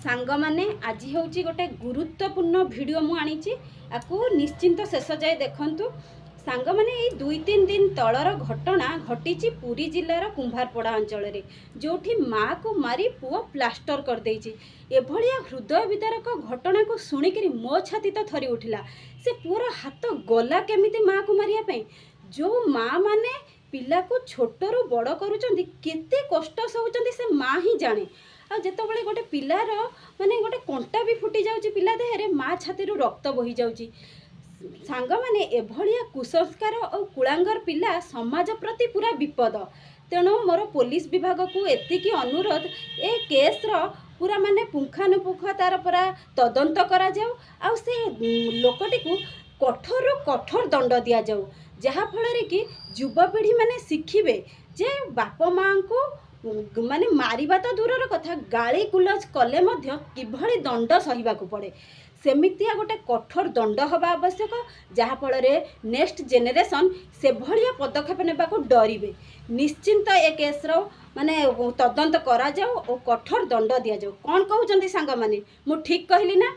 ସାଙ୍ଗମାନେ, ଆଜି ହେଉଛି ଗୋଟେ ଗୁରୁତ୍ୱପୂର୍ଣ୍ଣ ଭିଡ଼ିଓ ମୁଁ ଆଣିଛି। ଆକୁ ନିଶ୍ଚିନ୍ତ ଶେଷ ଯାଏ ଦେଖନ୍ତୁ। ସାଙ୍ଗମାନେ, ଏଇ 2-3 ଦିନ ତଳର ଘଟଣା ଘଟିଛି ପୁରୀ ଜିଲ୍ଲାର କୁମ୍ଭାରପଡ଼ା ଅଞ୍ଚଳରେ, ଯେଉଁଠି ମାଆକୁ ମାରି ପୁଅ ପ୍ଲାଷ୍ଟର କରିଦେଇଛି। ଏଭଳିଆ ହୃଦୟ ବିଦାରକ ଘଟଣାକୁ ଶୁଣିକିରି ମୋ ଛାତି ତ ଥରି ଉଠିଲା। ସେ ପୁଅର ହାତ ଗଲା କେମିତି ମାଆକୁ ମାରିବା ପାଇଁ? ଯେଉଁ ମାଆ ମାନେ ପିଲାକୁ ଛୋଟରୁ ବଡ଼ କରୁଛନ୍ତି, କେତେ କଷ୍ଟ ସହୁଛନ୍ତି, ସେ ମା ହିଁ ଜାଣେ। ଆଉ ଯେତେବେଳେ ଗୋଟେ ପିଲାର ମାନେ ଗୋଟେ କଣ୍ଟା ବି ଫୁଟି ଯାଉଛି ପିଲା ଦେହରେ, ମା ଛାତିରୁ ରକ୍ତ ବୋହି ଯାଉଛି। ସାଙ୍ଗମାନେ, ଏଭଳିଆ କୁସଂସ୍କାର ଆଉ କୁଳାଙ୍ଗର ପିଲା ସମାଜ ପ୍ରତି ପୁରା ବିପଦ। ତେଣୁ ମୋର ପୋଲିସ ବିଭାଗକୁ ଏତିକି ଅନୁରୋଧ, ଏ କେସ୍ର ପୁରା ମାନେ ପୁଙ୍ଖାନୁପୁଙ୍ଖ ତାର ପୁରା ତଦନ୍ତ କରାଯାଉ ଆଉ ସେ ଲୋକଟିକୁ କଠୋରରୁ କଠୋର ଦଣ୍ଡ ଦିଆଯାଉ, ଯାହାଫଳରେ କି ଯୁବପିଢ଼ିମାନେ ଶିଖିବେ ଯେ ବାପ ମାଆଙ୍କୁ ମାନେ ମାରିବା ତ ଦୂରର କଥା, ଗାଳି ଗୁଲଜ କଲେ ମଧ୍ୟ କିଭଳି ଦଣ୍ଡ ସହିବାକୁ ପଡ଼େ। ସେମିତିଆ ଗୋଟେ କଠୋର ଦଣ୍ଡ ହେବା ଆବଶ୍ୟକ, ଯାହାଫଳରେ ନେକ୍ସଟ ଜେନେରେସନ୍ ସେଭଳିଆ ପଦକ୍ଷେପ ନେବାକୁ ଡରିବେ। ନିଶ୍ଚିନ୍ତ ଏ କେସ୍ର ମାନେ ତଦନ୍ତ କରାଯାଉ ଓ କଠୋର ଦଣ୍ଡ ଦିଆଯାଉ। କ'ଣ କହୁଛନ୍ତି ସାଙ୍ଗମାନେ, ମୁଁ ଠିକ୍ କହିଲି ନା?